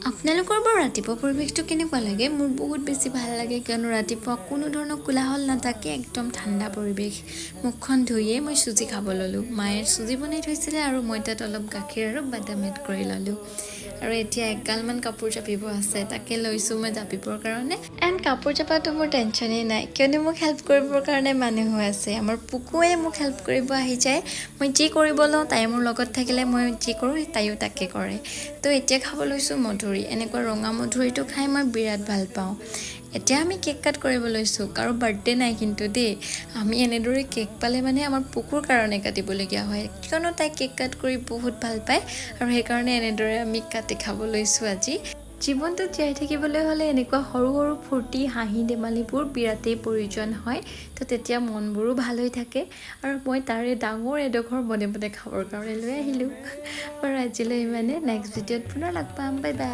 আপোনালোকৰ বাৰু ৰাতিপুৱা পৰিৱেশটো কেনেকুৱা লাগে? মোৰ বহুত বেছি ভাল লাগে, কিয়নো ৰাতিপুৱা কোনো ধৰণৰ কোলাহল নাথাকে, একদম ঠাণ্ডা পৰিৱেশ। মুখখন ধুইয়ে মই চুজি খাব ল'লোঁ। মায়ে চুজি বনাই থৈছিলে আৰু মই তাত অলপ গাখীৰ আৰু বাদাম এড কৰি ল'লোঁ। আৰু এতিয়া এগালমান কাপোৰ জাপিব আছে, তাকে লৈছোঁ মই জাপিবৰ কাৰণে। এণ্ড কাপোৰ জপাটো মোৰ টেনশ্যনেই নাই, কিয়নো মোক হেল্প কৰিবৰ কাৰণে মানুহো আছে। আমাৰ পুকুৱে মোক হেল্প কৰিব আহি যায়। মই যি কৰিব লওঁ, তাই মোৰ লগত থাকিলে মই যি কৰোঁ, তাইও তাকে কৰে। তো এতিয়া খাব লৈছোঁ মধুৰি। এনেকুৱা ৰঙা মধুৰিটো খাই মই বিৰাট ভাল পাওঁ। এতিয়া আমি কেক কাট কৰিব লৈছোঁ। কাৰো বাৰ্থডে নাই কিন্তু দেই। আমি এনেদৰে কেক পালে মানে আমাৰ পুকুৰ কাৰণে কাটিবলগীয়া হয়, কিয়নো তাই কেক কাট কৰি বহুত ভাল পায় আৰু সেইকাৰণে এনেদৰে আমি কাটি খাব লৈছোঁ আজি। জীৱনটোত জীয়াই থাকিবলৈ হ'লে এনেকুৱা সৰু সৰু ফূৰ্তি, হাঁহি ধেমালিবোৰ বিৰাটেই প্ৰয়োজন হয়। তো তেতিয়া মনবোৰো ভাল হৈ থাকে আৰু মই তাৰে ডাঙৰ এডোখৰ মনে মনে খাবৰ কাৰণে লৈ আহিলোঁ। বাৰু, আজিলৈ ইমানে। নেক্সট ভিডিঅ'ত পুনৰ লগ পাম। Bye bye.